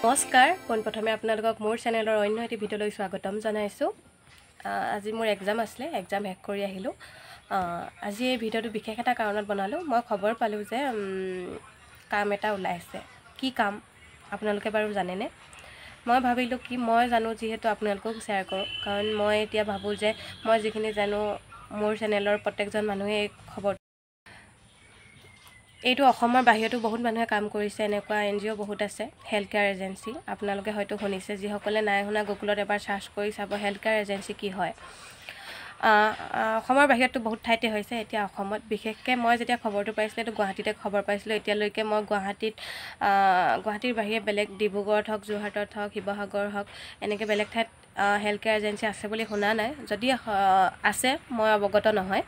নমস্কাৰ, পোনপ্ৰথমে আপোনালোকক মোৰ চেনেলৰ অন্য এটি ভিডিঅ'লৈ স্বাগতম জনাইছোঁ। আজি মোৰ এক্সাম আছিলে, এক্সাম শেষ কৰি আহিলোঁ। আজি এই ভিডিঅ'টো বিশেষ এটা কাৰণত বনালোঁ। মই খবৰ পালোঁ যে কাম এটা ওলাইছে। কি কাম আপোনালোকে বাৰু জানেনে? মই ভাবিলোঁ কি মই জানো যিহেতু আপোনালোকক শ্বেয়াৰ কৰোঁ, কাৰণ মই এতিয়া ভাবোঁ যে মই যিখিনি জানো মোৰ চেনেলৰ প্ৰত্যেকজন মানুহে এই খবৰ, এইটো অসমৰ বাহিৰতো বহুত মানুহে কাম কৰিছে, এনেকুৱা NGO বহুত আছে, হেল্থ কেয়াৰ এজেঞ্চি। আপোনালোকে হয়তো শুনিছে, যিসকলে নাই শুনা গুগলত এবাৰ চাৰ্চ কৰি চাব হেল্থ কেয়াৰ এজেঞ্চি কি হয়। অসমৰ বাহিৰততো বহুত ঠাইতে হৈছে, এতিয়া অসমত বিশেষকৈ মই যেতিয়া খবৰটো পাইছিলোঁ এইটো গুৱাহাটীতে খবৰ পাইছিলোঁ। এতিয়ালৈকে মই গুৱাহাটীৰ বাহিৰে বেলেগ ডিব্ৰুগড়ত হওক, যোৰহাটত হওক, শিৱসাগৰ হওক, এনেকৈ বেলেগ ঠাইত হেল্থ কেয়াৰ এজেঞ্চি আছে বুলি শুনা নাই। যদি আছে মই অৱগত নহয়।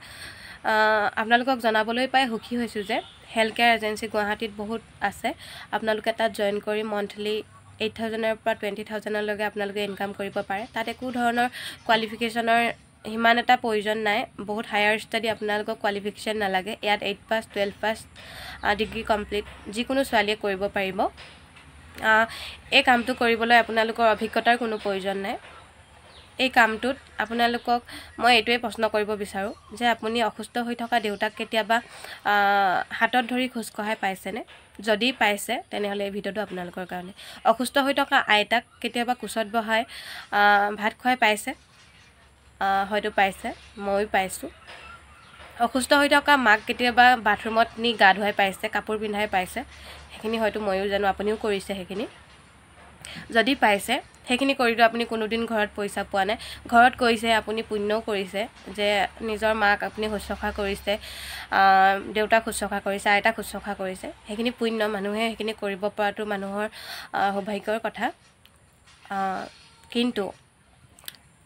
আপোনালোকক জনাবলৈ পাই সুখী হৈছোঁ যে হেল্থ কেয়াৰ এজেঞ্চি গুৱাহাটীত বহুত আছে। আপোনালোকে তাত জইন কৰি মন্থলি 8,000ৰ পৰা 20,000লৈকে আপোনালোকে ইনকাম কৰিব পাৰে। তাত একো ধৰণৰ কোৱালিফিকেশ্যনৰ সিমান এটা প্ৰয়োজন নাই, বহুত হায়াৰ ষ্টাডি আপোনালোকক কোৱালিফিকেশ্যন নালাগে। ইয়াত 8 পাছ, 12 পাছ, ডিগ্ৰী কমপ্লিট যিকোনো ছোৱালীয়ে কৰিব পাৰিব। এই কামটো কৰিবলৈ আপোনালোকৰ অভিজ্ঞতাৰ কোনো প্ৰয়োজন নাই। এই কামটোত আপোনালোকক মই এইটোৱে প্ৰশ্ন কৰিব বিচাৰোঁ যে আপুনি অসুস্থ হৈ থকা দেউতাক কেতিয়াবা হাতত ধৰি খোজকঢ়াই পাইছেনে? যদি পাইছে তেনেহ'লে এই ভিডিঅ'টো আপোনালোকৰ কাৰণে। অসুস্থ হৈ থকা আইতাক কেতিয়াবা কোচত বহাই ভাত খুৱাই পাইছে? হয়তো পাইছে, ময়ো পাইছোঁ। অসুস্থ হৈ থকা মাক কেতিয়াবা বাথৰুমত নি গা ধুৱাই পাইছে, কাপোৰ পিন্ধাই পাইছে? সেইখিনি হয়তো ময়ো জানো, আপুনিও কৰিছে সেইখিনি। যদি পাইছে সেইখিনি কৰিতো আপুনি কোনোদিন ঘৰত পইচা পোৱা নাই। ঘৰত কৰিছে, আপুনি পুণ্যও কৰিছে যে নিজৰ মাক আপুনি শুশ্ৰূষা কৰিছে, দেউতাক শুশ্ৰূষা কৰিছে, আইতাক শুশ্ৰূষা কৰিছে, সেইখিনি পুণ্য। মানুহে সেইখিনি কৰিব পৰাটো মানুহৰ সৌভাগ্যৰ কথা। কিন্তু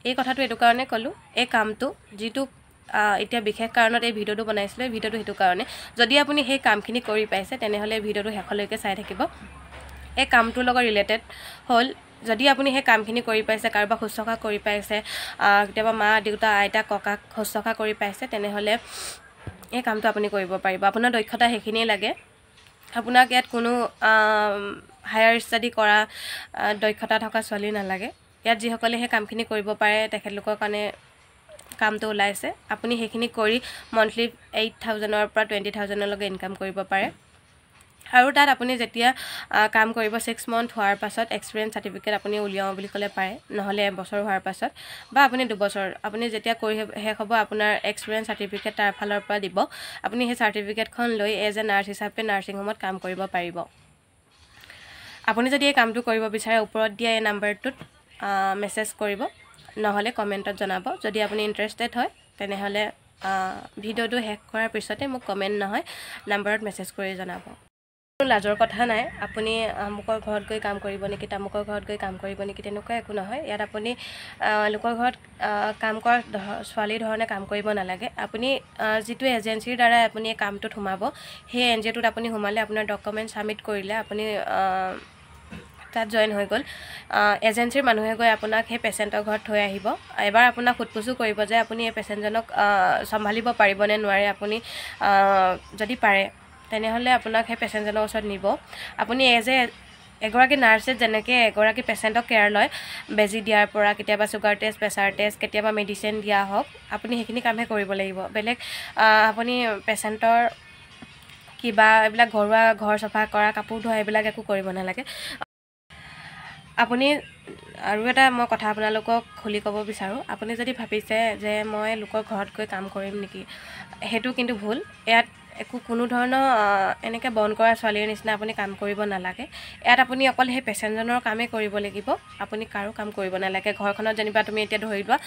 এই কথাটো এইটো কাৰণে ক'লোঁ, এই কামটো যিটো এতিয়া বিশেষ কাৰণত এই ভিডিঅ'টো বনাইছিলোঁ, এই ভিডিঅ'টো সেইটো কাৰণে। যদি আপুনি সেই কামখিনি কৰি পাইছে তেনেহ'লে এই ভিডিঅ'টো শেষলৈকে চাই থাকিব। এই কামটোৰ লগত ৰিলেটেড হ'ল, যদি আপুনি সেই কামখিনি কৰি পাইছে, কাৰোবাক শুশ্ৰূষা কৰি পাইছে, কেতিয়াবা মা দেউতা আইতা ককাক শুশ্ৰূষা কৰি পাইছে, তেনেহ'লে এই কামটো আপুনি কৰিব পাৰিব। আপোনাৰ দক্ষতা সেইখিনিয়ে লাগে। আপোনাক ইয়াত কোনো হায়াৰ ষ্টাডি কৰা দক্ষতা থকা ছোৱালী নালাগে। ইয়াত যিসকলে সেই কামখিনি কৰিব পাৰে তেখেতলোকৰ কাৰণে কামটো ওলাইছে। আপুনি সেইখিনি কৰি মন্থলি 8,000ৰ পৰা 20,000লৈকে ইনকাম কৰিব পাৰে। আৰু তাত আপুনি যেতিয়া কাম কৰিব 6 মান্থ হোৱাৰ পাছত এক্সপিৰিয়েঞ্চ চাৰ্টিফিকেট আপুনি উলিয়াওঁ বুলি ক'লে পাৰে, নহ'লে এবছৰ হোৱাৰ পাছত বা আপুনি 2 বছৰ আপুনি যেতিয়া কৰি শেষ হ'ব আপোনাৰ এক্সপিৰিয়েঞ্চ চাৰ্টিফিকেট তাৰ ফালৰ পৰা দিব। আপুনি সেই চাৰ্টিফিকেটখন লৈ এজ এ নাৰ্ছ হিচাপে নাৰ্ছিং হোমত কাম কৰিব পাৰিব। আপুনি যদি এই কামটো কৰিব বিচাৰে ওপৰত দিয়া এই নাম্বাৰটোত মেছেজ কৰিব, নহ'লে কমেণ্টত জনাব। যদি আপুনি ইণ্টাৰেষ্টেড হয় তেনেহ'লে ভিডিঅ'টো শেষ কৰাৰ পিছতে মোক কমেণ্ট নহয় নাম্বাৰত মেছেজ কৰি জনাব। লাজৰ কথা নাই, আপুনি আমুকৰ ঘৰত গৈ কাম কৰিব নেকি, তামুকৰ ঘৰত গৈ কাম কৰিব নেকি, তেনেকুৱা একো নহয়। ইয়াত আপুনি লোকৰ ঘৰত কাম কৰা ছোৱালীৰ ধৰণে কাম কৰিব নালাগে। আপুনি যিটো এজেঞ্চিৰ দ্বাৰাই আপুনি এই কামটোত সোমাব, সেই NGOটোত আপুনি সোমালে আপোনাৰ ডকুমেণ্ট ছাবমিট কৰিলে আপুনি তাত জইন হৈ গ'ল। এজেঞ্চিৰ মানুহে গৈ আপোনাক সেই পেচেণ্টৰ ঘৰত থৈ আহিব। এবাৰ আপোনাক সোধ পোছো কৰিব যে আপুনি এই পেচেণ্টজনক চম্ভালিব পাৰিবনে নোৱাৰে। আপুনি যদি পাৰে তেনেহ'লে আপোনাক সেই পেচেণ্টজনৰ ওচৰত নিব। আপুনি এজ এ এগৰাকী নাৰ্ছে যেনেকৈ এগৰাকী পেচেণ্টক কেয়াৰ লয়, বেজী দিয়াৰ পৰা কেতিয়াবা চুগাৰ টেষ্ট, প্ৰেছাৰ টেষ্ট, কেতিয়াবা মেডিচিন দিয়া হওক, আপুনি সেইখিনি কামহে কৰিব লাগিব। বেলেগ আপুনি পেচেণ্টৰ কিবা এইবিলাক ঘৰুৱা ঘৰ চফা কৰা, কাপোৰ ধোৱা এইবিলাক একো কৰিব নালাগে আপুনি। আৰু এটা মই কথা আপোনালোকক খুলি ক'ব বিচাৰোঁ, আপুনি যদি ভাবিছে যে মই লোকৰ ঘৰত গৈ কাম কৰিম নেকি, সেইটো কিন্তু ভুল। ইয়াত একো কোনো ধৰণৰ এনেকৈ বন কৰা ছোৱালীৰ নিচিনা আপুনি কাম কৰিব নালাগে। ইয়াত আপুনি অকল সেই পেচেণ্টজনৰ কামেই কৰিব লাগিব, আপুনি কাৰো কাম কৰিব নালাগে। ঘৰখনত যেনিবা তুমি এতিয়া ধৰি লোৱা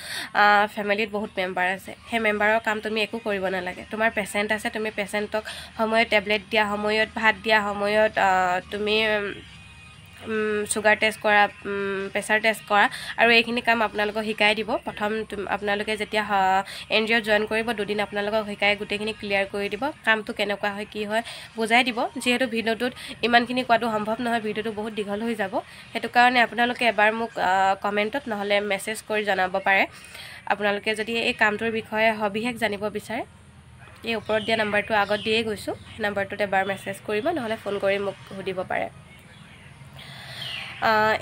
ফেমিলিত বহুত মেম্বাৰ আছে, সেই মেম্বাৰৰ কাম তুমি একো কৰিব নালাগে। তোমাৰ পেচেণ্ট আছে, তুমি পেচেণ্টক সময়ত টেবলেট দিয়া, সময়ত ভাত দিয়া, সময়ত তুমি চুগাৰ টেষ্ট কৰা, প্ৰেছাৰ টেষ্ট কৰা, আৰু এইখিনি কাম আপোনালোকক শিকাই দিব। প্ৰথম আপোনালোকে যেতিয়া NGOত জইন কৰিব দুদিন আপোনালোকক শিকাই গোটেইখিনি ক্লিয়াৰ কৰি দিব, কামটো কেনেকুৱা হয় কি হয় বুজাই দিব। যিহেতু ভিডিঅ'টোত ইমানখিনি কোৱাটো সম্ভৱ নহয়, ভিডিঅ'টো বহুত দীঘল হৈ যাব, সেইটো কাৰণে আপোনালোকে এবাৰ মোক কমেণ্টত নহ'লে মেছেজ কৰি জনাব পাৰে। আপোনালোকে যদি এই কামটোৰ বিষয়ে সবিশেষ জানিব বিচাৰে এই ওপৰত দিয়া নাম্বাৰটো আগত দিয়েই গৈছোঁ, সেই নাম্বাৰটোত এবাৰ মেছেজ কৰিব, নহ'লে ফোন কৰি মোক সুধিব পাৰে।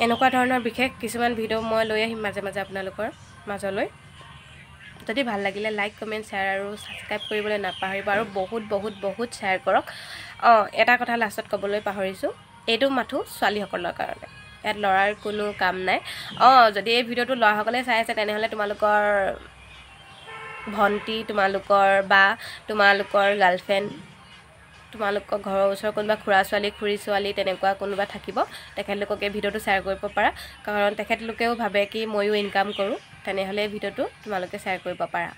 এনেকুৱা ধৰণৰ বিশেষ কিছুমান ভিডিঅ' মই লৈ আহিম মাজে মাজে আপোনালোকৰ মাজলৈ। যদি ভাল লাগিলে লাইক, কমেণ্ট, শ্বেয়াৰ আৰু ছাবস্ক্ৰাইব কৰিবলৈ নাপাহৰিব, আৰু বহুত বহুত বহুত শ্বেয়াৰ কৰক। অঁ, এটা কথা লাষ্টত ক'বলৈ পাহৰিছোঁ, এইটো মাথো ছোৱালীসকলৰ কাৰণে, ইয়াত ল'ৰাৰ কোনো কাম নাই। অঁ, যদি এই ভিডিঅ'টো ল'ৰাসকলে চাই আছে, তেনেহ'লে তোমালোকৰ ভণ্টি, তোমালোকৰ বা তোমালোকৰ গাৰ্লফ্ৰেণ্ড, তোমালোকৰ ঘৰৰ ওচৰৰ কোনোবা খুৰা ছোৱালী, খুৰী ছোৱালী তেনেকুৱা কোনোবা থাকিব, তেখেতলোকক এই ভিডিঅ'টো শ্বেয়াৰ কৰিব পাৰা, কাৰণ তেখেতলোকেও ভাবে কি ময়ো ইনকাম কৰোঁ। তেনেহ'লে এই ভিডিঅ'টো তোমালোকে শ্বেয়াৰ কৰিব পাৰা।